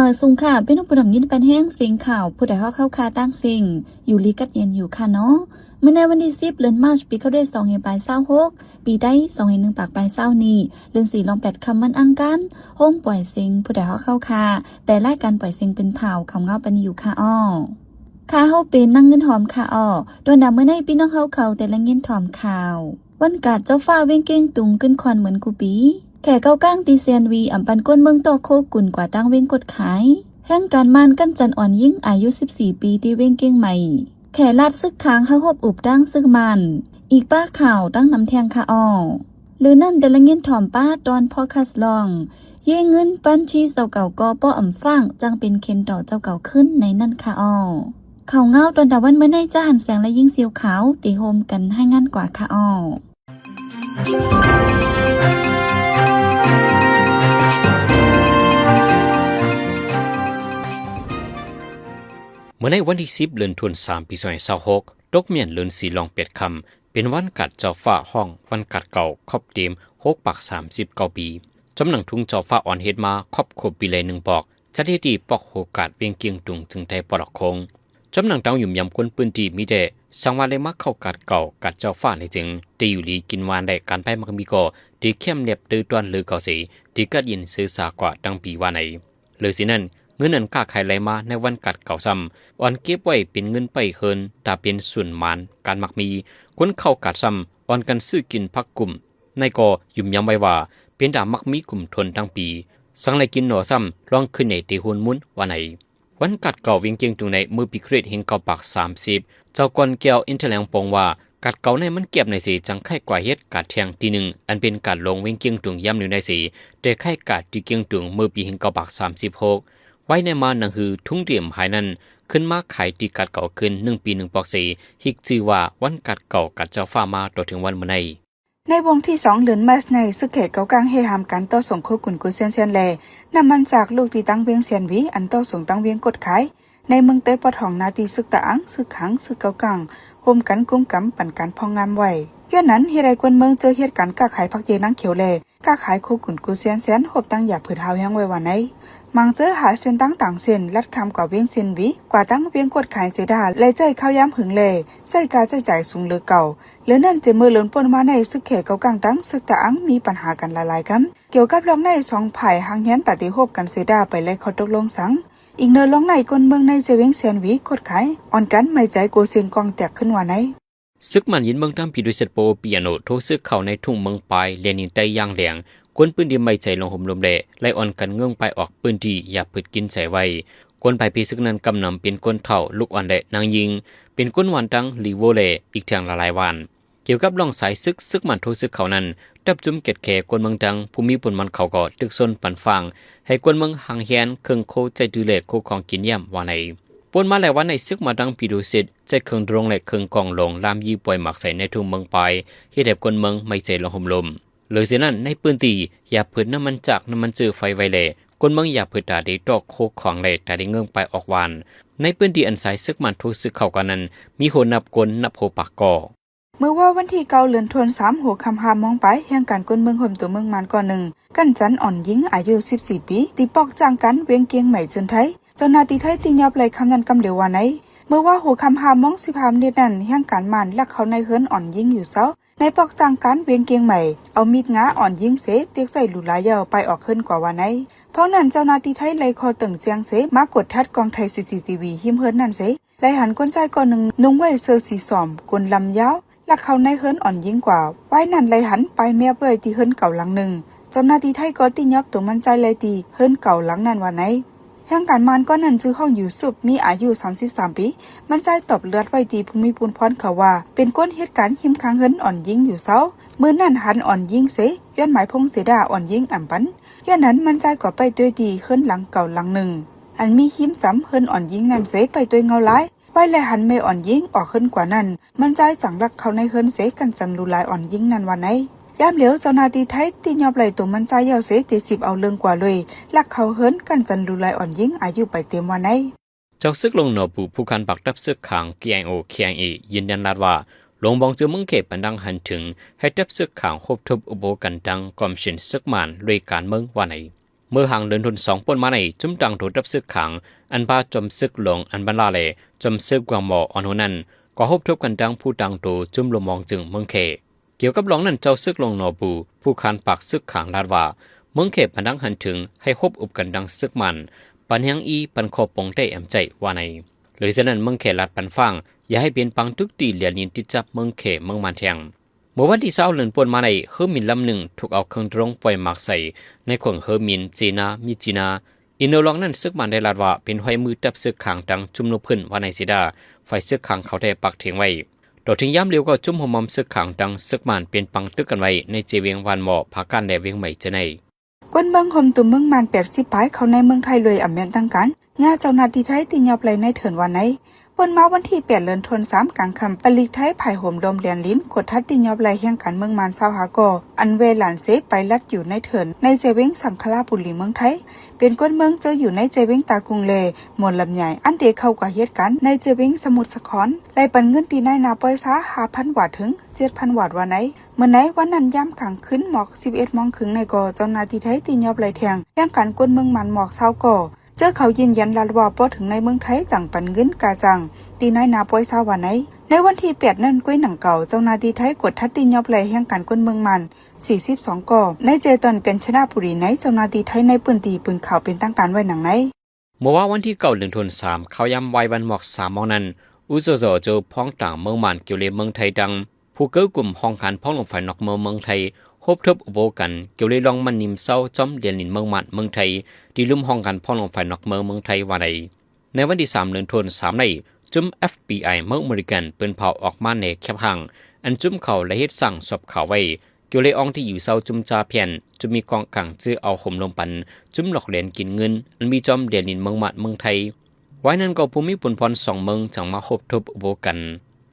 ມາສູງຄ່ະ ເປັນຜູ້ນຳຍິນປັນແຮງ ເສັງຂ່າວ ຜູ້ໃດຮອກເຮົາຄ່າຕ່າງເສັງ ຢູ່ລີກັດເຢັນຢູ່ຄ່ະເນາະ. ມື້ໃນວັນທີສິບ ເດືອນມາດ ປີຄະເລດ ສອງພັນປາຍຊາວຫົກ ປີໄທ ສອງພັນໜຶ່ງປາຍຊາວນີ້ ເດືອນສີ່ລອງແປດຄ່ຳ ວັນອັງຄານ ໂຮງປ່ອຍເສັງ ຜູ້ໃດຮອກເຮົາຄ່າ ແຕ່ລາຍການປ່ອຍເສັງເປັນຂ່າວ ຄຳເງົາປານນີ້ຢູ່ຄ່ະອໍ້. ຂ້າເຮົາເປັນນາງເງິນຫອມຄ່ະອໍ້. ດວນດາວມື້ໃນ ພີ່ນ້ອງເຮົາເຂົາແຕ່ລະເງິນຖອມຂ່າວ. ວັນກາດເຈົ້າຟ້າວຽງກຽງຕຸງ ຂຶ້ນຄອນເໝືອນກູປີ. ແຂກເກົາກາງທີ່ແຊນວີ ອຳປັນກົ້ນເມືອງຕໍ່ໂຄກຸນກວ່າຕັ້ງວຽງກົດຂາຍ. ແຮງການມານກັນຈັນອ່ອນຍິງ ອາຍຸສິບສີ່ປີ ທີ່ວຽງກຽງໃໝ່. ແຂລາດຊຶກຂາງ ຮາວຮົບອຸບຕັ້ງຊຶກມານ. ອີກປ້າຂ່າວຕັ້ງນຳແທ່ງຄ່ະອໍ້. ຫຼືນັ້ນແຕ່ລະເງິນຖອມປ້າຕອນພອດຄາສລອງ ເຢເງິນບັນຊີເຈົ້າເກົ່າກໍບໍ່ອຳຟາງ ຈັ່ງເປັນເຂັນຕໍ່ເຈົ້າເກົ່າຂຶ້ນໃນນັ້ນຄ່ະອໍ້. ຂ່າວເງົາຕອນຕາວັນມື້ໃນ ຈາຫັ້ນແສງ ແລະ ຍິງສຽວຂາວ ໄດ້ຮ່ວມກັນລາຍງານກວ່າຄ່ະອໍ້. ມື້ໃນວັນທີສິບ ເດືອນທັນວາ ປີສອງພັນຊາວຫົກ ຕົກແມ່ນເດືອນສີ່ລອງແປດຄ່ຳ ເປັນວັນກາດເຈົ້າຟ້າ ຮ້ອງວັນກາດເກົ່າ ຄອບເຕັມຫົກປາກສາມສິບເກົ້າປີ. ຈຳໜັງທຸງເຈົ້າຟ້າອ່ອນເຮັດມາ ຄອບຄົບປີແລໜຶ່ງປອກ ຈັດເຮັດທີ່ປອກໂຮກາດວຽງກຽງຕຸງ ເຊິ່ງໄດ້ປອດອອກໂຄ້ງ. ຈຳໜັງຕາງຫຍຸມຢຳຄົນພື້ນທີ່ມີແຕ່ ສັງວາໄດ້ມາເຂົ້າກາດເກົ່າ ກາດເຈົ້າຟ້າໃນເຊິ່ງ ໄດ້ຢູ່ດີກິນຫວານ ແລະ ການໄປໝາກມີກໍໄດ້ແຄມແນບເຕີຕອນເລີເກົ່າເສ ໄດ້ກັດເຢັນເຊີຊາກວ່າຕັ້ງປີວ່າໃນ. ເລີຊິນັ້ນ ເງິນອັນຄ້າຂາຍໄຫຼມາໃນວັນກາດເກົ່າຊ້ຳ ອ່ອນເກັບໄວ້ເປັນເງິນໄປເຮືອນ ຖ້າເປັນສ່ວນມານການໝາກມີ ຄົນເຂົ້າກາດຊ້ຳ ອ່ອນກັນຊື້ກິນຜັກກຸ້ມ ໃນກໍຫຍຸມຢຳໄວ້ວ່າ ເປັນຕາໝາກມີກຸ້ມທົນທັງປີ ສັງໄດ້ກິນໜໍ່ຊ້ຳ ລອງຄືນໃຫຍ່ເຕໂຮນມຸນວ່າໃນ. ວັນກາດເກົ່າວຽງກຽງຕຸງໃນ ເມື່ອປີຄຣິສ ເຮງເກົ້າປາກສາມສິບ ເຈົ້າກ່ອນແກ້ວ ອິນທະແລງປອງວ່າ ກາດເກົ່າໃນມັນແກບໃນເສ ຈັ່ງໄຂ້ກວ່າເຮັດກາດແທ່ງທີໜຶ່ງ ອັນເປັນກາດຫຼວງວຽງກຽງຕຸງ ຍາມໜຶ່ງໃນເສ ແຕ່ໄຂ້ກາດທີ່ກຽງຕຸງ ເມື່ອປີເຮງເກົ້າປາກສາມສິບຫົກ ໄວ້ໃນມາໜັງຮືທຸງເຕຍມຫາຍນັ້ນ ຂຶ້ນມາຂາຍທີ່ກາດເກົ່າຄືນ ໜຶ່ງປີໜຶ່ງປອກເສ ຮິກຊື່ວ່າວັນກາດເກົ່າ ກາດເຈົ້າຟ້າມາ ຕໍ່ເຖິງວັນມື້ໃນ. ໃນວັນທີສອງ ເດືອນມາດໃນ ຊຶກແຂກເກົາກາງແຫ່ຫ້າມການຕໍ່ສົ່ງໂຄກຸນກູຊຽນຊຽນ ແລະ ນ້ຳມັນຈາກລູກທີ່ຕັ້ງວຽງແຊນວີ ອັນຕໍ່ສົ່ງຕັ້ງວຽງກົດຂາຍ ໃນເມືອງເຕຍປອດຫ້ອງໜ້າທີ່ຊຶກຕະອາງ, ຊຶກຫາງ, ຊຶກເກົາກາງ ຮ່ວມກັນກຸມກຳປັນການພອງງາມໄວ້. ຍ້ອນນັ້ນ ເຮັດໃຫ້ຄົນເມືອງເຈີເຫດການຄ້າຂາຍຜັກເຢນາງຂຽວ ແລະ ຄ້າຂາຍໂຄກຸນກູຊຽນຊຽນ ຮົບຕັ້ງຢາຜືດຮາວແຮງໄວ້ວ່າໃນ. ມັງເຈີຫາເສັ້ນທາງຕ່າງເຊັ່ນ ລັດຂ້າມກວ່າວຽງເຊນວີ ກວ່າຕັ້ງວຽງກົດຂາຍເສດາ ແລະ ໃຊ້ເຂົ້າຍາມຫຶງ ແລະ ໃຊ້ຄ່າໃຊ້ຈ່າຍສູງເຫຼືອເກົ່າ. ເລື່ອງນັ້ນ ເຈາເມື່ອເລີນປົນມາໃນ ຊຶກແຂກເກົາກາງ ທັງຊຶກຕະອາງ ມີປັນຫາກັນຫຼາຍໆກຳ. ກ່ຽວກັບເລື່ອງໃນ ສອງຝ່າຍຫ່າງແຮນຕາເຕໂຮບກັນເສດາ ໄປໄດ້ຂໍ້ຕົກລົງສັງ. ອີກເນີລອງໃນ ຄົນເມືອງໃນເຈວຽງແຊນວີ ກົດຂາຍ ອ່ອນກັນໄມ້ໃຈໂກເຊັງກອງແຕກຂຶ້ນວ່າໃນ. ຊຶກມານຍິນເມືອງຕາມປີດູເຊັດໂປປີອາໂນ ໂທຊຶກເຂົ້າໃນທຸງເມືອງປາຍ ແລະ ນິນໄຕຢ່າງແລງ ຄົນພື້ນທີ່ໄມ້ໃຈລອງໂຮມລົມແລ ໄລ່ອ່ອນກັນເງື້ອງປາຍອອກພື້ນທີ່ ຢ່າຜືດກິນໃຈໄວ້. ຄົນພາຍເພຊຶກນັ້ນກຳນຳເປັນຄົນເຖົ້າ, ລູກອ່ອນ ແລະ ນາງຍິງ, ເປັນຄົນບ້ານຕັງ, ລີໂວ ແລະ ອີກແທ່ງຫຼາຍໆບ້ານ. ກ່ຽວກັບລອງສາຍຊຶກ, ຊຶກມານໂທຊຶກເຂົ້ານັ້ນ ຈັບຈຸມເກັດແຂກຄົນເມືອງຕັງ, ຜູ້ມີບຸນໝານເຂົາກໍຕຶກຊົນປັນຟາງ ໃຫ້ຄົນເມືອງຫ່າງແຮນ, ເຄິ່ງໂຄໃຈຕື້ ແລະ ໂຄຂອງກິນຢ້ຽມວ່າໃນ. ປົນມາຫຼາຍວັນໃນຊຶກມາຕັງປີດູເຊັດ ໃຊ້ເຄື່ອງໂດຣນ ແລະ ເຄື່ອງກອງຫຼວງລາມຢີ່ປ່ອຍໝາກໃສ່ໃນທຸງເມືອງປາຍ ເຮັດໃຫ້ຄົນເມືອງໄມ້ໃຈລອງໂຮມລົມ. ເລີຍເສຍນັ້ນ ໃນພື້ນທີ່ຢ່າຜືດນ້ຳມັນຈາກນ້ຳມັນເຈີໄຟໄວ້ແລ ຄົນເມືອງຢ່າຜືດຕາໄດ້ຕໍ່ໂຄຂອງ ແລະ ຕາໄດ້ເງື້ອງປາຍອອກຫວ່ານ. ໃນພື້ນທີ່ອັນສາຍຊຶກມານໂທຊຶກເຂົ້າກັນນັ້ນ ມີໂຫນັບຄົນນັບໂຫປາກກໍ. ເມື່ອວານວັນທີເກົ້າ ເດືອນທັນວາ ຫົວຄ່ຳຫ້າໂມງປາຍ ແຮງການກົນເມືອງໂຮມໂຕເມືອງມານກ້ອນໜຶ່ງ ກັນຈັນ ອ່ອນຍິງ ອາຍຸສິບສີ່ປີ ທີ່ປອກຈ້າງການວຽງກຽງໃໝ່ເຈີນໄທ. ເຈົ້າໜ້າທີ່ໄທຕິຍອບໄລ່ຄຳນັ້ນກຳດຽວວ່າໃນ. ເມື່ອວານຫົວຄ່ຳຫ້າໂມງສິບຫ້າມິນິດນັ້ນ ແຮງການມານລັກເຂົ້າໃນເຮືອນອ່ອນຍິງຢູ່ເຊົ້າ ໃນປອກຈ້າງການວຽງກຽງໃໝ່ ເອົາມີດງາອ່ອນຍິງເສ ເຕກໃສ່ຫຼູຫຼາຍເຍົວ ໄປອອກເຮືອນກວ່າວ່າໃນ. ພ້ອມນັ້ນ ເຈົ້າໜ້າທີ່ໄທໄລ່ຂໍ້ເຕີງແຈ້ງເສ ມາກວດທັດກ້ອງຖ່າຍ ຊີຊີທີວີ ຮິມເຮືອນນັ້ນເສ ໄລ່ຫັນຄົນຊາຍກ້ອນໜຶ່ງ ນຸ່ງໄວ້ເສື້ອສີສອມ ກົ້ນລຳຍາວ ລັກເຂົ້າໃນເຮືອນອ່ອນຍິງກວ່າ. ວາຍນັ້ນໄລ່ຫັນປາຍແມບໄວ້ທີ່ເຮືອນເກົ່າຫຼັງໜຶ່ງ. ເຈົ້າໜ້າທີ່ໄທກໍຕິຍອບໂຕມັນຊາຍໄວ້ທີ່ເຮືອນເກົ່າຫຼັງນັ້ນວ່າໃນ. ແຮງການມານກ້ອນນັ້ນຊື່ຮ້ອງ ຢູສຸບ ມີອາຍຸສາມສິບສາມປີ. ມັນຊາຍຕອບລາດໄວ້ທີ່ຜູ້ມີບຸນພອນເຂົາວ່າ ເປັນຄົນເຮັດການຮິມຂ້າງເຮືອນອ່ອນຍິງຢູ່ເຊົ້າ. ມື້ນັ້ນຫັນອ່ອນຍິງເສ ຍ້ອນໝາຍພົງເສດາອ່ອນຍິງອຳປັນ. ຍ້ອນນັ້ນມັນຊາຍກໍໄປໂຕຍທີ່ເຮືອນຫຼັງເກົ່າຫຼັງໜຶ່ງ ອັນມີຮິມຈຳເຮືອນອ່ອນຍິງນັ້ນເສ ໄປໂຕຍເງົາລາຍ. ໄວ້ແລະຫັນແມ່ອ່ອນຍິງອອກເຮືອນກວ່ານັ້ນ ມັນຊາຍຈັ່ງລັກເຂົ້າໃນເຮືອນເສ ກັນຈັນຫຼູຫຼາຍອ່ອນຍິງນັ້ນວ່າໃນ. ຍາມຫຼຽວເຈົ້າໜ້າທີ່ໄທຕິຍອບໄລ່ໂຕມັນຊາຍແລ້ວເສ ໄດ້ສິບເອົາເລື່ອງກວ່າເລີຍ ລັກເຂົ້າເຮືອນ ກັນຈັນຫຼູຫຼາຍອ່ອນຍິງ ອາຍຸປາຍເຕັມວ່າໃນ. ເຈົ້າຊຶກຫຼວງໜໍ່ປູ ຜູ້ການປາກທັບຊຶກຂາງ ເຄໄອໂອ ເຄໄອເອ ຢືນຢັນລາດວ່າ ຫຼວງບອງເຈີເມືອງເຂດບັນດັງຫັນເຖິງ ໃຫ້ທັບຊຶກຂາງຮົບທົບອຸບໂອກັນດັງກອມເຊັ່ນຊຶກມານດ້ວຍການເມືອງວ່າໃນ. ເມື່ອຫາງເດືອນເດືອນສອງ ປົນມານີ້ ຈຸ້ມຕາງໂຕ ຕັບເຊືອກຂາງ ອັນພາຈອມເຊືອກຫຼວງ ອັນບັນລາ ແລະ ຈອມເຊືອກກວາງມໍ່ ອ່ອນໂຮນັ້ນ ກໍຮົບທົບກັນ ທັງຜູ້ຕາງໂຕ ຈຸ້ມລົມມອງ ຈຶ່ງເມືອງແຂ້. ກ່ຽວກັບເລື່ອງນັ້ນ ເຈົ້າເຊືອກຫຼວງນໍບູ ຜູ້ຄານປາກເຊືອກຂາງ ລາດວ່າ ເມືອງແຂ້ ປານດັງຫັນເຖິງ ໃຫ້ຮົບອົບກັນ ທັງເຊືອກມັນ ປານແຮງອີ່ ປານຂໍປົງແຕ້ ແອມໃຈ ວ່າໃນ. ເລີຍສະນັ້ນ ເມືອງແຂ້ ລາດປານຝາງ ຢ່າໃຫ້ເປັນປາງຕຶກ ທີ່ແລນລິນຕິດຈັບ ເມືອງແຂ້ ເມືອງມານແທງ. ເມື່ອວັນທີຊາວ ເດືອນປົນມານີ້ ເຮືອບິນລຳໜຶ່ງ ຖືກເອົາເຄື່ອງໂດຣນ ປ່ອຍໝາກໃສ່ ໃນແຂວງເຮີມິນ ເຈນາ ມິຈິນາ. ອີກແນວລອງນັ້ນ ເຊືອກມັນ ໄດ້ລາດວ່າ ເປັນຮອຍມື ຕັບເຊືອກຂາງ ທັງຈຸ້ມລົບພື້ນ ວ່າໃນເສດາ ຝ່າຍເຊືອກຂາງ ເຂົາແທ້ ປາກເທງໄວ້. ຕໍ່ເຖິງຍາມດຽວ ກໍຈຸ້ມໂຮມມອມ ເຊືອກຂາງ ທັງເຊືອກມັນ ເປັນປາງຕຶກກັນໄວ້ ໃນເຈວຽງວານມໍ່ ຜາການ ແລະ ວຽງໃໝ່ ເຈໃນ. ຄົນເມືອງໂຮມຕຸມເມືອງມານ ແປດສິບປາຍ ເຂົ້າໃນເມືອງໄທ ໂດຍອຳນວນທາງການ ຍາເຈົ້າໜ້າທີ່ໄທ ທີ່ຍອບໄລ່ນາຍເຖິນ ວ່າໃນ. ປົນມາວັນທີແປດ ເດືອນເດືອນສາມ ກາງຄ່ຳ ປະລິກໄທ ພາຍໂຮມລວມແລນລິນ ກວດທັດ ທີ່ຍອບໄລ່ແຮງການເມືອງມານ ຊາວຫ້າກໍ ອັນແວ່ລານເຊ ໄປລັດຢູ່ໃນເຖິນ ໃນເຈວຽງສັງຄະລາບູລີ ເມືອງໄທ. ເປັນຄົນເມືອງເຈີຢູ່ໃນເຈວຽງຕາກຸງ ແລະ ມອນລຳໄຍ ອັນເດເຂົ້າກວາເຮັດການ ໃນເຈວຽງສະໝຸດສາຄອນ ໄລ່ປັນເງິນ ທີ່ນາຍໜ້າປ່ອຍຊາ ຫ້າພັນວາດ ເຖິງ ເຈັດພັນວາດ ວ່າໃນ. ເມື່ອໃນວັນນັ້ນ ຍາມກາງຄືນ ໝອກສິບເອັດໂມງເຄິ່ງ ໃນກໍ ເຈົ້າໜ້າທີ່ໄທ ທີ່ຍອບໄລ່ແທງ ແຮງການຄົນເມືອງມານ ໝອກຊາວກໍ ເຈີເຂົາຢືນຢັນ ລາດວ່າ ພໍເຖິງໃນເມືອງໄທ ຈັ່ງປັນເງິນຄ່າຈ້າງ ທີ່ນາຍໜ້າປ່ອຍຊາ ວ່າໃນ. ໃນວັນທີແປດນັ້ນ ກ້ວຍໜັງເກົ່າ ເຈົ້າໜ້າທີ່ໄທ ກວດທັດ ທີ່ຍອບໄລ່ແຮງການຄົນເມືອງມານ ສີ່ສິບສອງກໍ ໃນເຈຕອນການຊະນະບູລີ ໃນເຈົ້າໜ້າທີ່ໄທ ໃນພື້ນທີ່ ປືນຂ່າວເປັນທາງການ ໄວ້ດັ່ງໃນ. ເມື່ອວານວັນທີເກົ້າ ເດືອນເດືອນສາມ ຄາວຍາມວາຍວັນ ໝອກສາມໂມງນັ້ນ ອູໂຈໂຈ ເຈົ້າພອງຕາງເມືອງມານ ກ່ຽວເລເມືອງໄທ ດັ່ງ ຜູ້ເກີ້ກຸມຫ້ອງການ ພອງຫຼວງຝ່າຍນອກເມືອງ ເມືອງໄທ ຮົບທົບອຸໂບກັນ ກ່ຽວເລລອງມັນນິມເຊົາ ຈອມແດນດິນເມືອງມານ ເມືອງໄທ ທີ່ລຸ່ມຫ້ອງການ ພອງຫຼວງຝ່າຍນອກເມືອງ ເມືອງໄທ ວ່າໃນ. ໃນວັນທີສາມ ເດືອນເດືອນສາມ ໃນ ຈຸ້ມ ເອັຟບີໄອ ເມືອງອາເມລິກັນ ເປີ້ນເຜົາອອກມາໃນແຄບຮ່າງ ອັນຈຸ້ມເຂົາໄດ້ເຮັດສ້າງສອບຂາວໄວ້ ກ່ຽວເລອອງທີ່ຢູ່ເຊົາ ຈຸ້ມຈາແຜ່ນ ຈຸ້ມມີກອງກາງ ເຈີເອົາໂຮມລົມປັນ ຈຸ້ມຫຼອກແລນກິນເງິນ ອັນມີຈອມແດນດິນເມືອງມານ ເມືອງໄທ. ວາຍນັ້ນກໍຜູ້ມີປຸນພອນສອງເມືອງ ຈັ່ງມາຮົບທົບອຸໂບກັນ.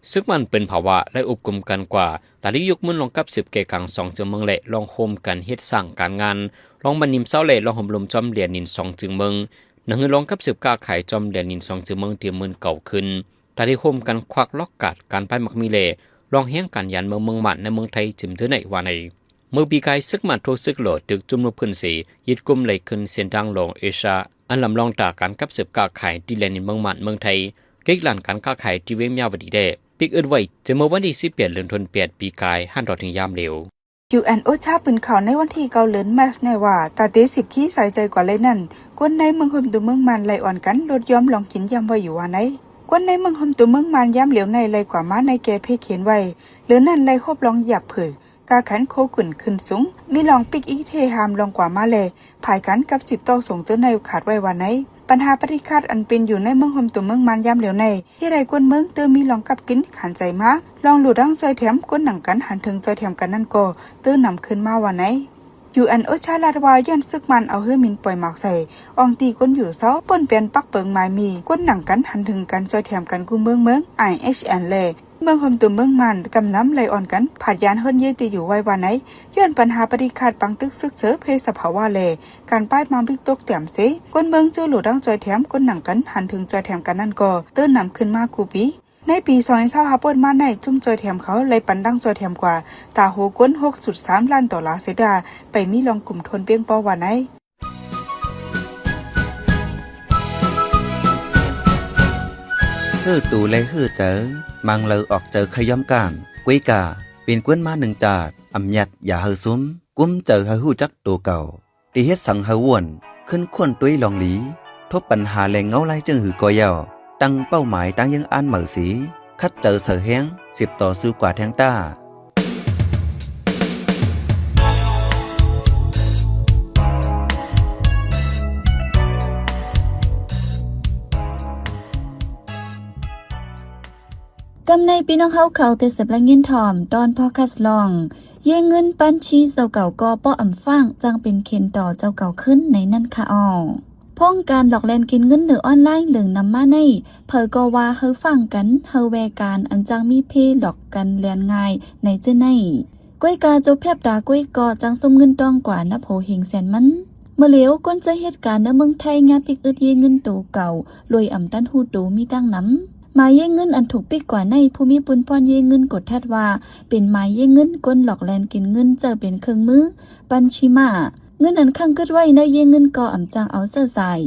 ເຊືອກມັນເປີ້ນເຜົາວ່າ ໄດ້ອົບກຸມກັນກວ່າ ຕາລີຍົກມູນລອງກັບສືບແກ່ກາງສອງເຈີເມືອງ ແລະ ລອງໂຮມກັນເຮັດສ້າງການງານ ລອງມັນນິມເຊົາ ແລະ ລອງໂຮມລົມຈອມແດນດິນສອງເຈີເມືອງ ໜັງເຮືອລອງກັບສືບຄ້າຂາຍ ຈອມແດນດິນສອງເຈີເມືອງ ທີ່ມື່ນເກົ່າຂຶ້ນ ຕາທີ່ໂຮມກັນຄວັກລອກກາດ ການປ້າຍໝາກມີ ແລະ ລອງແຮງການຢານເມືອງ ເມືອງມານ ໃນເມືອງໄທ ຈິມເຈີໃນ ວ່າໃນ. ເມື່ອປີກາຍ ເຊືອກມັນໂທເຊືອກຫຼໍ ຖືກຈຸ້ມລົບພື້ນເສ ຍຶດກຸມໄລ່ຂຶ້ນເສັ້ນທາງຫຼວງເອຊຽ ອັນລຳລອງຕາການກັບສືບຄ້າຂາຍ ທີ່ແລນດິນເມືອງມານ ເມືອງໄທ ເກັກລານການຄ້າຂາຍ ທີ່ວຽງມາຍາວະດີ ແດ່ ປິກອຶດໄວ້ ຈາກເມື່ອວັນທີສິບແປດ ເດືອນເດືອນແປດ ປີກາຍ ຫັນຕໍ່ເຖິງຍາມດຽວ. ຢູເອັນ ໂອຊາ ປືນຂ່າວໃນວັນທີເກົ້າ ເດືອນມາດໃນວ່າ ຕາເຕສິບຂີ້ສາຍໃຈກວ່າໄລ່ນັ້ນ ຄົນໃນເມືອງໂຮມຕຸມເມືອງມານ ໄລ່ອ່ອນກັນ ລົດຍອມລອງກິນຢ້ຽມໄວ້ຢູ່ວ່າໃນ. ຄົນໃນເມືອງໂຮມຕຸມເມືອງມານ ຍາມຫຼຽວໃນໄລ່ກວ່າມາໃນແກ່ເພກເຂນໄວ້ ເຫຼືອນັ້ນໄລ່ຮົບລອງຢາບຜືດ ກາຂັນໂຄຂຶ້ນຂຶ້ນສູງ ມີລອງປິກອີເທຫາມລອງກວ່າມາ ແລະ ພາຍກັນກັບສິບຕໍ່ສົງເຈີໃນຂາດໄວ້ວ່າໃນ. ບັນຫາປະຕິຂັດອັນເປັນຢູ່ໃນເມືອງໂຮມຕຸມເມືອງມານ ຍາມຫຼຽວໃນ ເຮັດໃຫ້ຄົນເມືອງເຕີມມີລອງກັບກິນຂັນໃຈມາ ລອງຫຼູດທາງຊ່ອຍແຖມ ຄົນໜັງກັນຫັນເຖິງຊ່ອຍແຖມກັນນັ້ນກໍ ເຕີນນຳຂຶ້ນມາວ່າໃນ. ຢູເອັນ ໂອຊາ ລາດວ່າ ຍ້ອນເຊືອກມັນເອົາເຮືອບິນປ່ອຍໝາກໃສ່ ອ່ອງຕີຄົນຢູ່ເຊົາ ປົນປ່ຽນປັກເປິງໝາຍມີ ຄົນໜັງກັນຫັນເຖິງກັນຊ່ອຍແຖມກັນ ກູເມືອງເມືອງ ໄອເອັຊແອນ ແລະ ເມືອງໂຮມຕຸມເມືອງມານ ກຳນຳໄລ່ອ່ອນກັນ ຜາດຢານເຮືອນເຍ ທີ່ຢູ່ໄວ້ວ່າໃນ. ຍ້ອນບັນຫາປະຕິຂັດ ປາງຕຶກຊຶກເສີ ເພສະພາວະ ແລະ ການປ້າຍມາບິກຕົກແຕ້ມເສ ຄົນເມືອງເຈີຫຼູດທາງຊ່ອຍແຖມ ຄົນໜັງກັນຫັນເຖິງຊ່ອຍແຖມກັນນັ້ນກໍ ເຕີນນຳຂຶ້ນມາກູປີ. ໃນປີສອງພັນຊາວຫ້າ ປົນມາໃນ ຈຸ້ມຊ່ອຍແຖມເຂົາໄລ່ປັນດັງຊ່ອຍແຖມກວ່າ ຕາໂຮກົນ ຫົກຈຸດສາມລ້ານໂດລາເສດ ໄປມີລອງກຸ່ມໂທນເປ່ງປໍວ່າໃນ. ເຮີ້ຕູ ແລະ ເຮີ້ໃຈ ມັງເລີອອກໃຈໃຄ່ຢອມການ ກວຍກາ ເປັນກວນມາໜຶ່ງຈາດ ອຳຍັດຢ່າເຮີ້ຊຸມ ກຸມໃຈໃຫ້ຮູ້ຈັກໂຕເກົ່າ ທີ່ເຮັດສັງໃຫ້ວົນ ຂຶ້ນຄົ້ນຕົວລອງຫຼີ ທົບບັນຫາແລງເງົາລາຍເຈີງຫືອກໍຍາວ ຕັ້ງເປົ້າໝາຍຕັ້ງເຢີ້ງອ່ານເໝີສີ ຂັດໃຈໃສ່ແຮງ ສືບຕໍ່ສູ້ກວ່າແທງຕ້າ. ກຳໃນພີ່ນ້ອງເຮົາເຂົ້າແຕ່ສະບາຍງຽນຖ່ອມ ຕອນພອດຄາສລອງ ເຢເງິນບັນຊີເຈົ້າເກົ່າກໍບໍ່ອຳຟາງ ຈັ່ງເປັນເຂັນຕໍ່ເຈົ້າເກົ່າຂຶ້ນໃນນັ້ນຄະເອົາ. ພ້ອງການຫຼອກແລ່ນກິນເງິນເໜືອອອນລາຍເລື່ອງນຳມາໃນ ໃຜກໍວ່າເຮົາຟັງກັນ ເຮົາແວ່ການ ອັນຈັ່ງມີເພຫຼອກກັນແລ່ນງ່າຍໃນເຈີໃນ. ກວຍກາຈົກແພບຕາກວຍກໍຈັ່ງສົມເງິນຕ້ອງກວ່ານັບໂຫເຫັງແສນມັນ. ເມື່ອຫຼຽວ ກົນໃຈເຮັດການໃນເມືອງໄທຍາມປິກອຶດເຢເງິນໂຕເກົ່າ ລວຍອຳຕັນຮູ້ໂຕມີຕັ້ງນຳ. ໝາຍເຢເງິນອັນຖືກປິກກວ່າໃນ ຜູ້ມີປຸນພອນເຢເງິນກົດທັດວ່າ ເປັນໝາຍເຢເງິນກົນຫຼອກແລ່ນກິນເງິນ ໃຊ້ເປັນເຄື່ອງມື ບັນຊີມ້າ ເງິນອັນຂັງກຶດໄວ້ໃນເຢເງິນກໍອຳຈາງເອົາໃຊ້ຈ່າຍ.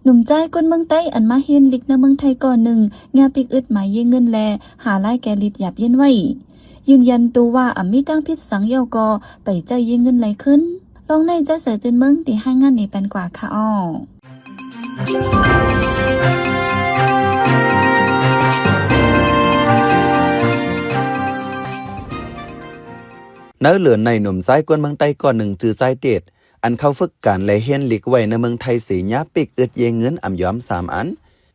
ໜຸ່ມຊາຍຄົນເມືອງໃຕ້ອັນມາຮຽນລິກໃນເມືອງໄທກໍໜຶ່ງ ຍາປິກອຶດໝາຍເຢເງິນ ແລະ ຫາລາຍແກ່ລິດຢາບເຢັນໄວ້ ຢືນຢັນໂຕວ່າອຳມີທາງຜິດສັງ ແລ້ວກໍໄປໃຊ້ເຢເງິນໄຫຼຂຶ້ນ. ລອງໃນໃຈສາຍເຈີນເມືອງ ທີ່ຮາຍງານນີ້ປັນກວ່າຄ່ະອ້ອ. ໃນເດືອນໃນ ໜຸ່ມຊາຍຄົນເມືອງໃຕ້ກ້ອນໜຶ່ງ ຈື່ຊາຍເຕັດ ອັນເຂົ້າຝຶກການ ແລະ ຮຽນລິກໄວ້ໃນເມືອງໄທເສຍ ຍາປິກອຶດເຢເງິນອຳຍອມສາມອັນ.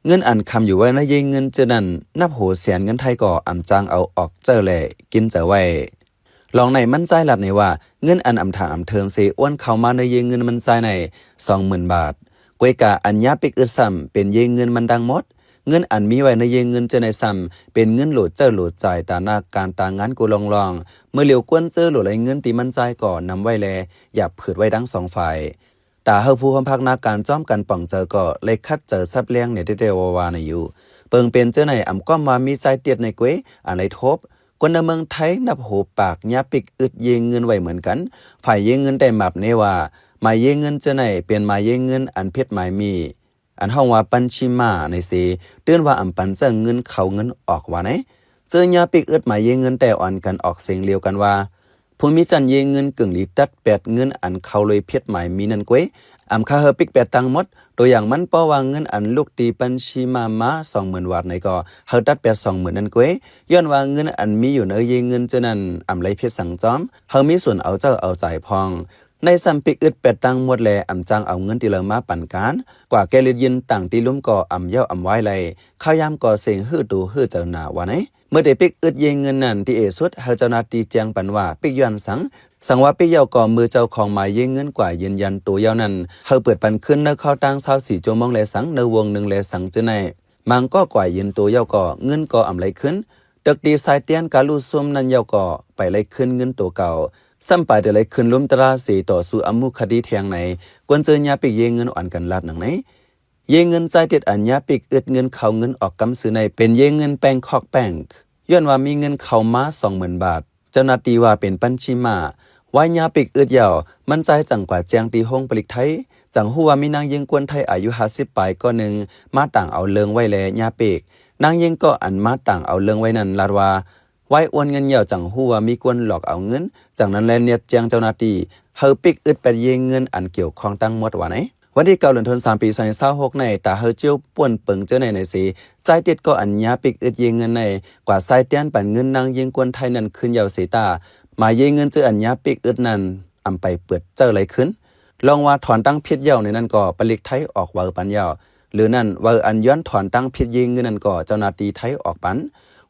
ເງິນອັນຄຳຢູ່ໄວ້ໃນເຢເງິນເທື່ອນັ້ນ ນັບໂຫແສນເງິນໄທກໍອຳຈາງເອົາອອກໃຊ້ ແລະ ກິນໃຊ້ໄວ້. ລອງໃນມັນຊາຍລັດໃນວ່າ ເງິນອັນອຳຖາງອຳເທີມເສ ໂອນເຂົ້າມາໃນເຢເງິນມັນຊາຍໃນ ສອງໝື່ນບາດ. ກວຍກາອັນຍາປິກອຶດຊ້ຳ ເປັນເຢເງິນມັນດັ່ງໝົດ. ເງິນອັນມີໄວ້ໃນເຢເງິນເທື່ອໃນຊ້ຳ ເປັນເງິນໂຫຼດໃຊ້ໂຫຼດຈ່າຍ ຕາໜ້າການຕາງານກູລອງລອງ. ເມື່ອຫຼຽວກວນເຈີໂຫຼດໄຫຼເງິນທີ່ມັນຊາຍກໍນຳໄວ້ ແລ ຢາບຜືດໄວ້ທັງສອງຝ່າຍ. ຕາເຮົາຜູ້ຮ່ວມພັກນາການຈ້ອມກັນປ່ອງເຈີກໍໄດ້ຂັດເຈີສັບແລງແດ່ແທ້ໆວ່າໆໃນຢູ່. ເປິງເປັນເຈີໃນອຳກ້ອມວ່າມີຊາຍເຕັດໃນເກວ ອັນໄດ້ທົບ ຄົນໃນເມືອງໄທນັບໂຫປາກຍາປິກອຶດເຢເງິນໄວ້ເໝືອນກັນ. ຝ່າຍເຢເງິນໄດ້ມາບແນວ່າ ໝາຍເຢເງິນເຈົ້າໃນເປັນໝາຍເຢເງິນອັນເພັດໝາຍມີ ອັນຮ້ອງວ່າບັນຊີມາໃນເສ ຕື່ນວ່າອຳປັນເຈົ້າເງິນເຂົ້າເງິນອອກວ່າໃນ. ເຈີຍາປິກອຶດໝາຍເຢເງິນແຕ່ອ່ອນກັນອອກສຽງລຽວກັນວ່າ ຜູ້ມີຈັນເຢເງິນກຶ່ງຫຼີຕັດແປດເງິນອັນເຂົ້າໂດຍເພັດໝາຍມີນັ້ນເກວ ອຳຄາເຮົາປິກແປດທັງໝົດ. ຕົວຢ່າງມັນ ເພາະວ່າເງິນອັນລຸກຕີບັນຊີມາມາສອງໝື່ນວາດໃນກໍ ເຮົາຕັດແປດສອງໝື່ນນັ້ນເກວ ຍ້ອນວ່າເງິນອັນມີຢູ່ໃນເຢເງິນເຈົ້ານັ້ນ ອຳໄລເພັດສັງຈອມ ເຮົາມີສ່ວນເອົາເຈົ້າເອົາຈາຍພອງ. ໃນຊ້ຳປິກອຶດແປດທັງໝົດແລ ອຳຈ້າງເອົາເງິນທີ່ເລີມາປັນການ ກວ່າແກ່ລິດຢືນຕ່າງທີ່ລຸ່ມກໍອຳເຍົາອຳວາຍໄລ ຄາວຍາມກໍເສັງຫື້ໂຕຫື້ເຈົ້າໜາວ່າໃນ. ເມື່ອໄດ້ປິກອຶດເຢເງິນນັ້ນ ທີ່ເອສຸດ ເຮົາເຈົ້າໜ້າທີ່ແຈ້ງປັນວ່າປິກຍ້ອນສັງ ສັງວ່າປິກເຍົາກໍມືເຈົ້າຂອງໝາຍເຢເງິນກວ່າຢືນຢັນໂຕເຍົານັ້ນ ເຮົາເປີດປັນຄືນໃນຄາວຕ່າງຊາວສີ່ຊົ່ວໂມງແລສັງ ໃນວົງໜຶ່ງແລສັງເຈົ້າໃນ. ມັງກໍກວ່າຢືນໂຕເຍົາກໍເງິນກໍອຳໄລຄືນ ເຕີກທີ່ຊາຍຕຽນກາລຸຊຸມນັ້ນເຍົາກໍໄປໄລຄືນເງິນໂຕເກົ່າ ຊ້ຳປາຍໄດ້ໄລຄືນລຸ່ມຕະລາເສ ຕໍ່ສູ້ອະມຸຄະດີແທງໃນ. ກວນເຈີຍາປິກເຢເງິນອ່ອນກັນລາດໜັງໃນ ເຢເງິນຊາຍເຕັດອັນຍາປິກອຶດເງິນເຂົ້າເງິນອອກກຳຊື່ໃນ ເປັນເຢເງິນແປງຄອກແປງ ຍ້ອນວ່າມີເງິນເຂົ້າມາສອງໝື່ນບາດ ເຈົ້າໜ້າທີ່ວ່າເປັນບັນຊີມາ. ວາຍຍາປິກອຶດເຍົາ ມັນຊາຍຈັ່ງກວ່າແຈ້ງທີ່ໂຮງຜະລິດໄທ ຈັ່ງຮູ້ວ່າມີນາງຍິງກວນໄທອາຍຸຫ້າສິບປາຍກໍໜຶ່ງ ມາຕ່າງເອົາເລື່ອງໄວ້ແລຍາປິກ. ນາງຍິງກໍອັນມາຕ່າງເອົາເລື່ອງໄວ້ນັ້ນລາດວ່າ ວາຍໂອນເງິນເຍົາຈັ່ງຮູ້ວ່າມີກວນຫຼອກເອົາເງິນ ຈັ່ງນັ້ນແລນຽດແຈ້ງເຈົ້າໜ້າທີ່ ເຮົາປິກອຶດແປດເຢເງິນອັນກ່ຽວຂ້ອງທັງໝົດວ່າໃນ. ວັນທີເກົ້າ ເດືອນທັນວາ ປີສອງພັນຊາວຫົກໃນ ຕາເຮົາຈິ້ວປ່ວນເປິງເຈົ້າໃນໃນເສ ຊາຍເຕັດກໍອັນຍາປິກອຶດເຢເງິນໃນ ກວ່າຊາຍຕຽນປັນເງິນນາງຍິງກວນໄທນັ້ນຄືນເຍົາເສຕາ ໝາຍເຢເງິນເຈົ້າອັນຍາປິກອຶດນັ້ນ ອຳໄປເປີດເຈົ້າໄລຂຶ້ນ. ລອງວ່າຖອນຕັ້ງຜິດເຍົາໃນນັ້ນກໍຜະລິດໄທອອກວາວປັນເຍົາ ຫຼືນັ້ນວາວອັນຍ້ອນຖອນຕັ້ງຜິດເຢເງິນນັ້ນກໍເຈົ້າໜ້າທີ່ໄທອອກປັນ.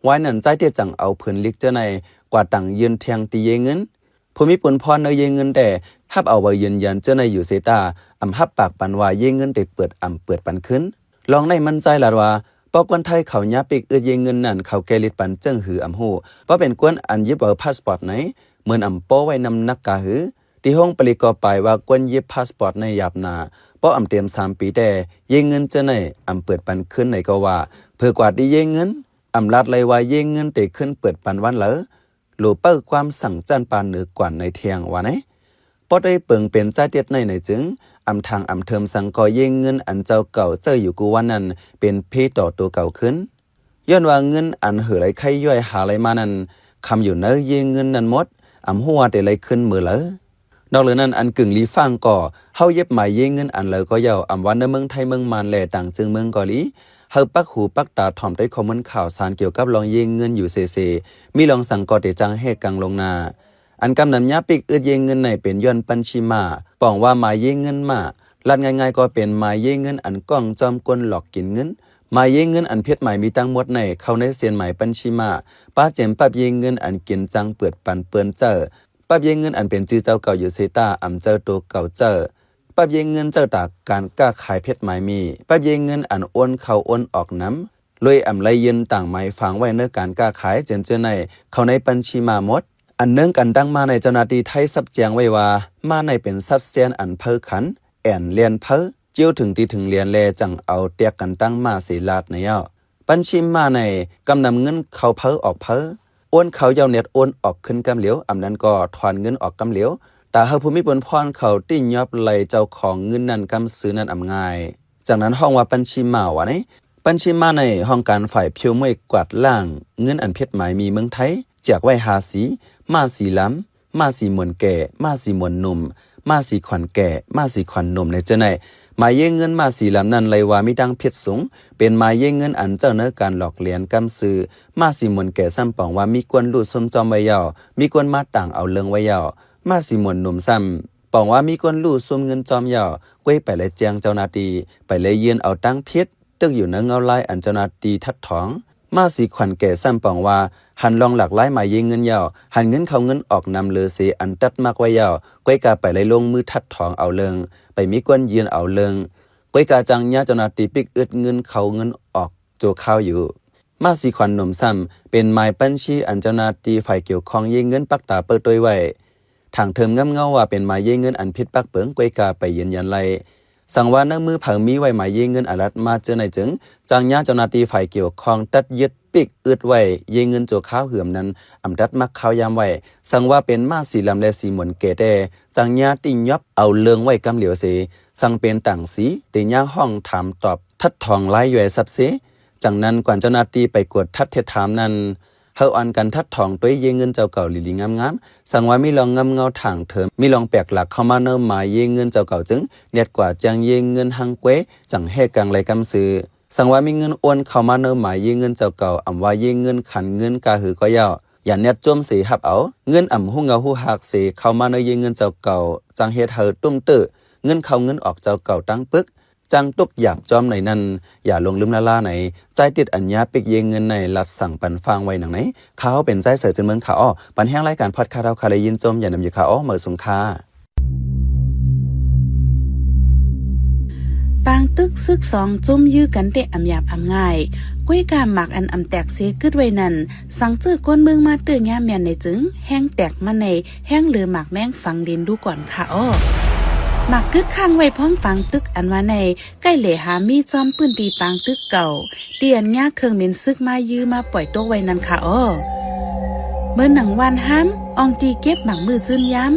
ວາຍນັ້ນຊາຍເຕັດຈັ່ງເອົາຜືນລິກເຈົ້າໃນ ກວ່າຕັ້ງຍື່ນແທງຕີເຢເງິນ ຜູ້ມີປຸນພອນໃນເຢເງິນແຕ່ ຮັບເອົາໃບຢືນຢັນເຈົ້າໃນຢູ່ເສຕາ ອຳຮັບປາກປັນວ່າເຢເງິນໄດ້ເປີດ ອຳເປີດປັນຄືນ. ລອງໃນມັນຊາຍລາດວ່າ ເພາະກວນໄທເຂົາຍາປິກອຶດເຢເງິນນັ້ນ ເຂົາແກ່ລິດປັນເຈີງຫືອອຳຮູ້ ເພາະເປັນກວນອັນຢິບເອົາພາສປອດໃນ ເໝືອນອຳໂປ້ໄວ້ນຳໜັກກາຫື. ທີ່ໂຮງຜະລິດກໍປາຍວ່າກວນຢິບພາສປອດໃນຢາບໜາ ເພາະອຳເຕັມສາມປີແຕ່ ເຢເງິນເຈົ້າໃນ ອຳເປີດປັນຄືນໃນກໍວ່າ ເຜີກວ່າທີ່ເຢເງິນ ອຳລາດໄລວ່າເຢເງິນໄດ້ຂຶ້ນເປີດປັນວັນເລີ ໂຫຼເປົ້າຄວາມສັ່ງຈັນປານເໜືອກວ່າໃນແທງວ່າໃນ. ເພາະໄດ້ເປິງເປັນຊາຍເຕັດໃນໃນຈຶ່ງ ອຳທາງອຳເທີມສັງກໍເຢເງິນອັນເຈົ້າເກົ່າເຈົ້າຢູ່ກູ່ວັນນັ້ນ ເປັນເພຕໍ່ໂຕເກົ່າຂຶ້ນ ຍ້ອນວ່າເງິນອັນເຫີໄລໄຄຍ້ອຍຫາໄລມານັ້ນ ຄຳຢູ່ໃນເຢເງິນນັ້ນໝົດ ອຳຮູ້ວ່າໄດ້ໄລຄືນເມີເລີ. ນອກເຫຼືອນັ້ນ ອັນກຶ່ງຫຼີຟັງກໍ ເຮົາເຢັບໝາຍເຢເງິນອັນເລີກໍເຍົາ ອຳວ່າໃນເມືອງໄທເມືອງມານ ແລະ ຕ່າງເຈີເມືອງກໍດີ ເຮົາປັກຫູປັກຕາຖອມໄດ້ຂໍ້ມູນຂ່າວສານກ່ຽວກັບລອງເຢເງິນຢູ່ເສເສ ມີລອງສັງກໍໄດ້ຈັ່ງແຮກກັງລົງໜ້າ. ອັນກຳນຳຍາປິກອຶດເຢເງິນໃນເປັນຍ້ອນບັນຊີມ້າ ປອງວ່າໝາຍເຢເງິນມ້າ ລາດງ່າຍໆກໍເປັນໝາຍເຢເງິນອັນກ້ອງຈອມກົນຫຼອກກິນເງິນ. ໝາຍເຢເງິນອັນເພັດໝາຍມີທັງໝົດໃນ ເຂົ້າໃນເຊນໝາຍບັນຊີມ້າ ປະເຈັມປັບເຢເງິນອັນກິນຈັ່ງເປີດປັນເປີນເຈີ ປັບເຢເງິນອັນເປັນຈື່ເຈົ້າເກົ່າຢູ່ເສຕາ ອຳເຈົ້າໂຕເກົ່າເຈົ້າ ປັບເຢເງິນເຈົ້າຕາການຄ້າຂາຍເພັດໝາຍມີ ປັບເຢເງິນອັນໂອນເຂົ້າໂອນອອກນຳ ໂດຍອຳໄລຢືນຕ່າງໝາຍຝັງໄວ້ໃນການຄ້າຂາຍເຈີນເຈີໃນ ເຂົ້າໃນບັນຊີມ້າໝົດ. ອັນເນື່ອງກັນຕັ້ງມ້າໃນ ເຈົ້າໜ້າທີ່ໄທສັບແຈ້ງໄວ້ວ່າ ມ້າໃນເປັນສັດແສນອັນເພີຂັນ ແອນແລ່ນເພີ ຈິ້ວເຖິງຕີເຖິງແລນແລຈັ່ງເອົາແຕກກັນຕັ້ງມ້າເສລາດໃນເຍົາ ບັນຊີມ້າໃນ ກຳນຳເງິນເຂົ້າເພີອອກເພີ ໂອນເຂົ້າເຍົາແນດໂອນອອກຂຶ້ນກຳຫຼຽວ ອຳນັ້ນກໍຖອນເງິນອອກກຳຫຼຽວ ຕາເຮົາຜູ້ມີບຸນພອນເຂົາຕິຍອບໄລ່ເຈົ້າຂອງເງິນນັ້ນກຳຊື່ນັ້ນອຳງ່າຍ. ຈາກນັ້ນຮ້ອງວ່າບັນຊີມ້າວ່າໃນ. ບັນຊີມ້າໃນຫ້ອງການຝ່າຍຜິວມວຍກວາດລ້າງເງິນອັນຜິດໝາຍມີເມືອງໄທ ແຈກໄວ້ຫ້າສີ, ມ້າສີລຳ, ມ້າສີໝົນແກ່, ມ້າສີໝົນໜຸ່ມ, ມ້າສີຂວັນແກ່, ມ້າສີຂວັນໜຸ່ມ ໃນເຈີໃນ. ໝາຍເຢເງິນມ້າສີລຳນັ້ນໄລ່ວ່າມີດັ່ງຜິດສູງ, ເປັນໝາຍເຢເງິນອັນເຈົ້າເນີການຫຼອກລຽນກຳຊື່. ມ້າສີໝົນແກ່ຊ້ຳປອງວ່າມີກວນຮູ້ຊຸມຈອມໄວ້ຍາວ, ມີກວນມາຕ່າງເອົາເລື່ອງໄວ້ຍາວ. ມ້າສີໝົນໜຸ່ມຊ້ຳປອງວ່າມີກວນຮູ້ຊຸມເງິນຈອມຍາວ, ກ້ວຍໄປໄລ່ແຈ້ງເຈົ້າໜ້າທີ່, ໄປໄລ່ຍື່ນເອົາຕັ້ງຜິດ, ຕຶກຢູ່ໃນເງົາລາຍອັນເຈົ້າໜ້າທີ່ທັດຖອງ. ມ້າສີຂວັນແກ່ຊ້ຳປອງວ່າ ຫັນລອງຫຼາກຫຼາຍໝາຍເຢເງິນຍາວ, ຫັນເງິນເຂົ້າເງິນອອກນຳເລີເສອັນຕັດໝາກໄວ້ຍາວ, ກ້ວຍກາໄປໄລ່ລົງມືທັດຖອງເອົາເລື່ອງ, ໄປມີກວນຍື່ນເອົາເລື່ອງ, ກ້ວຍກາຈ້າງຍາເຈົ້າໜ້າທີ່ປິກອຶດເງິນເຂົ້າເງິນອອກ ໂຈຄາວຢູ່. ມ້າສີຂວັນໜຸ່ມຊ້ຳ ເປັນໝາຍບັນຊີອັນເຈົ້າໜ້າທີ່ຝ່າຍກ່ຽວຂ້ອງເຢເງິນປັກຕາເປີດໂຕຍໄວ້. ທາງເທີມງຳເງົາວ່າເປັນໝາຍເຢເງິນອັນຜິດປັກເປິງ ກ້ວຍກາໄປຢືນຢັນໄລ່. ສັງວ່າໃນມືໃຜມີໄວ້ໝາຍເຢເງິນອາລັດມາເຈີໃນຈຶ່ງ ຈ້າງຍາເຈົ້າໜ້າທີ່ຝ່າຍກ່ຽວຂ້ອງຕັດຍຶດປິກອຶດໄວ້ເຢເງິນໂຈຄາວເຫືອມນັ້ນ ອຳຕັດໝາກຄາວຍາມໄວ້. ສັງວ່າເປັນມ້າສີລຳ ແລະ ສີໝົນແກ່ແຕ່ ຈ້າງຍາຕິຍອບເອົາເລື່ອງໄວ້ກຳຫຼຽວເສ. ສັງເປັນຕ່າງສີ ໄດ້ຍາຮ້ອງຖາມຕອບ ທັດຖອງລາຍຍ່ອຍຊັບເຊ. ຈັ່ງນັ້ນ ກວນເຈົ້າໜ້າທີ່ໄປກວດທັດເທັດຖາມນັ້ນ ເຮົາອ່ອນກັນທັດຖອງໂຕຍເຢເງິນເຈົ້າເກົ່າລີໆງາມໆ. ສັງວ່າມີລອງງຳເງົາທາງເທີມ ມີລອງແປກຫຼັກເຂົ້າມາໃນໝາຍເຢເງິນເຈົ້າເກົ່າຈຶ່ງ ແນດກວາແຈ້ງເຢເງິນຮັງແກ ຈັ່ງແຮກກັງໄລ່ກຳຊື່. ສັງວ່າມີເງິນໂອນເຂົ້າມາໃນໝາຍເຢເງິນເຈົ້າເກົ່າ ອຳວ່າເຢເງິນຂັນເງິນກາຫືກໍຍາວ ຢ່າແນດໂຈມເສຮັບເອົາ. ເງິນອຳຮູ້ເຫງົາຮູ້ຮາກເສເຂົ້າມາໃນເຢເງິນເຈົ້າເກົ່າ ຈັ່ງເຮັດໃຫ້ຕຸ້ມເຕີ ເງິນເຂົ້າເງິນອອກເຈົ້າເກົ່າຕັ້ງປຶກ. ຈັ່ງຕົກຢາກຈອມໃນນັ້ນ ຢ່າຫຼົງລືມລະລາໃນ. ຈ່າຍຕິດອັນຍາປິກເຢເງິນໃນລັດສັງປັນຝາງໄວ້ໜັງໃນ. ຂ້າເຮົາເປັນຈ່າຍເສີ ຈືນເມືອງ ຂ້າອໍ. ປັນແຮງລາຍການພອດຄາດເຮົາ ຂ້າໄດ້ຍິນຊົມ ຢ່ານຳຢູ່ ຂ້າອໍ. ເໝີສຸງ ຂ້າ. ປາງຕຶກຊຶກສອງຈຸ້ມຢື້ກັນເຕະອຳຫຍາບອຳງ່າຍ. ກ້ວຍກາໝາກອັນອຳແຕກເສກຶດໄວ້ນັ້ນ ສັງຈື່ກວນເມືອງມາເຕີຍາມແມ່ນໃນຈຶ່ງ ແຮງແຕກມາໃນ ແຮງເຫຼືອໝາກແມງຝັງດິນດູກ່ອນ ຂ້າອໍ. ໝາກກຶດຄ້າງໄວ້ພ້ອມປາງຕຶກອັນວ່າໃນ ໃກ້ເຫຼຫາມີຈອມພື້ນທີ່ປາງຕຶກເກົ່າ ທີ່ອັນຍາເຄື່ອງບິນຊຶກມາຢື້ມາປ່ອຍຕົກໄວ້ນັ້ນ ຂ້າອໍ. ເໝີໜັງຫວ່ານຫ້າມ ອ່ອງຕີເກັບໝາກມື້ຈືນຍາມ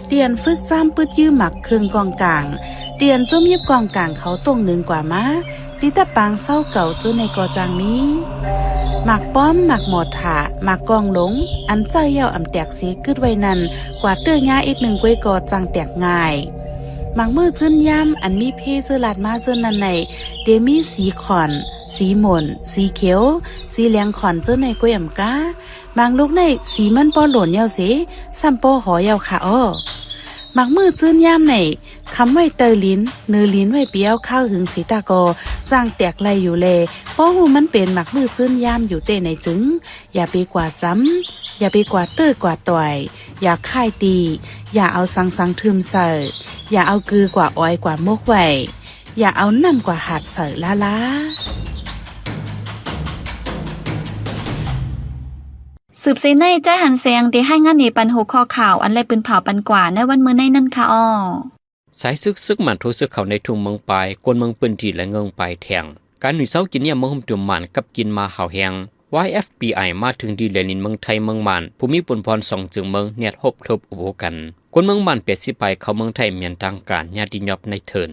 ທີ່ອັນຝຶກຈ້າມປຶດຢື້ໝາກເຄື່ອງກອງກາງ ທີ່ອັນໂຈມຢິບກອງກາງເຂົາຕົງໜຶ່ງກວ່າມາ ທີ່ຕະປາງເຊົາເກົ່າເຈີໃນກໍຈັ່ງມີ. ໝາກປ້ອມ ໝາກໝໍຖາ ໝາກກອງຫຼົງ ອັນເຈົ້າເຍົ້າອຳແຕກເສກຶດໄວ້ນັ້ນ ກວ່າເຕີຍາອີກໜຶ່ງກ້ວຍກໍຈັ່ງແຕກງ່າຍ. ໝາກມື້ຈືນຍາມ ອັນມີເພເຈີລາດມາເຈີນັ້ນໃນ ເດມີສີຂອນ ສີໝົນ ສີຂຽວ ສີແຫຼງຂອນເຈີໃນກ້ວຍອຳກາ. ໝາກລູກໃນສີມັນປໍໂຫຼນຍາວເສ ຊ້ຳປໍຫໍຍາວ ຂ້າອໍ. ໝາກມື້ຈືນຍາມໃນ ຄຳໄວ້ເຕີລິນ ເນີລິນໄວ້ປຽວຄາວຫຶງສີຕາກໍ ຈ້າງແຕກໄລ່ຢູ່ແລ ບໍ່ຮູ້ມັນເປັນໝາກມື້ຈືນຍາມຢູ່ເຕໃນຈຶ່ງ ຢ່າໄປກວ່າຈຳ ຢ່າໄປກວ່າເຕີກວ່າຕ່ອຍ ຢ່າຄ້າຍຕີ ຢ່າເອົາສັງສັງຖືມໃສ່ ຢ່າເອົາກືກວ່າອອຍກວ່າມົກໄວ້ ຢ່າເອົານ້ຳກວ່າຫາດໃສ່ລ້າໆ. ສືບເສຍໃນ ໃຈຫັນແສງ ໄດ້ຮາຍງານນີ້ປັນຫົວຂໍ້ຂ່າວ ອັນໄດ້ປືນເຜົາປັນກວ່າໃນວັນມື້ໃນນັ້ນ ຂ້າອໍ. ສາຍຊຶກ ຊຶກໝານໂທຊຶກເຂົ້າໃນທຸ່ມເມືອງປາຍ ກວນເມືອງພື້ນທີ່ ແລະ ເງິງປາຍແທງ ການໜີເຊົາກິນເຫຍື່ອເມືອງຫຸ່ມຕົວໝານ ກັບກິນມາຫາວແຮງ ວາຍ ເອັຟ ປີ ໄອ ມາເຖິງດິນແດນເມືອງໄທ ເມືອງມານ ຜູ້ມີບຸນພອນສອງເຈີເມືອງ ແນດຮົບທົບອຸໂບກັນ ກວນເມືອງມານ ແປດສິບ ປາຍ ເຂົ້າເມືອງໄທ ແມ່ນທາງການຍາດຕິຍອບໃນເທີນ.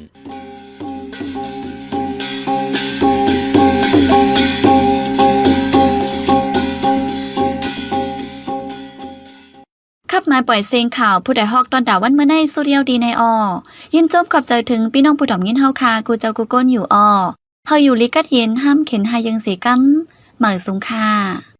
ຂັບມາປ່ອຍເສັງຂ່າວ ຜູ້ໃດຮອກຕ້ອນຕາວັນມື້ໃນ ສຸດຍອດດີໃນອອ. ຍິນຊົມຂອບໃຈເຖິງພີ່ນ້ອງຜູ້ດອມຍິນເຮົາຄ່າ ກູ່ເຈົ້າກູ່ກົນຢູ່ອອ. ເຮົາຢູ່ລີກັດເຢັນ ຫ້າມເຂັນຫາຍເຢິງເສກຳ ໝາຍສູງຄ່າ.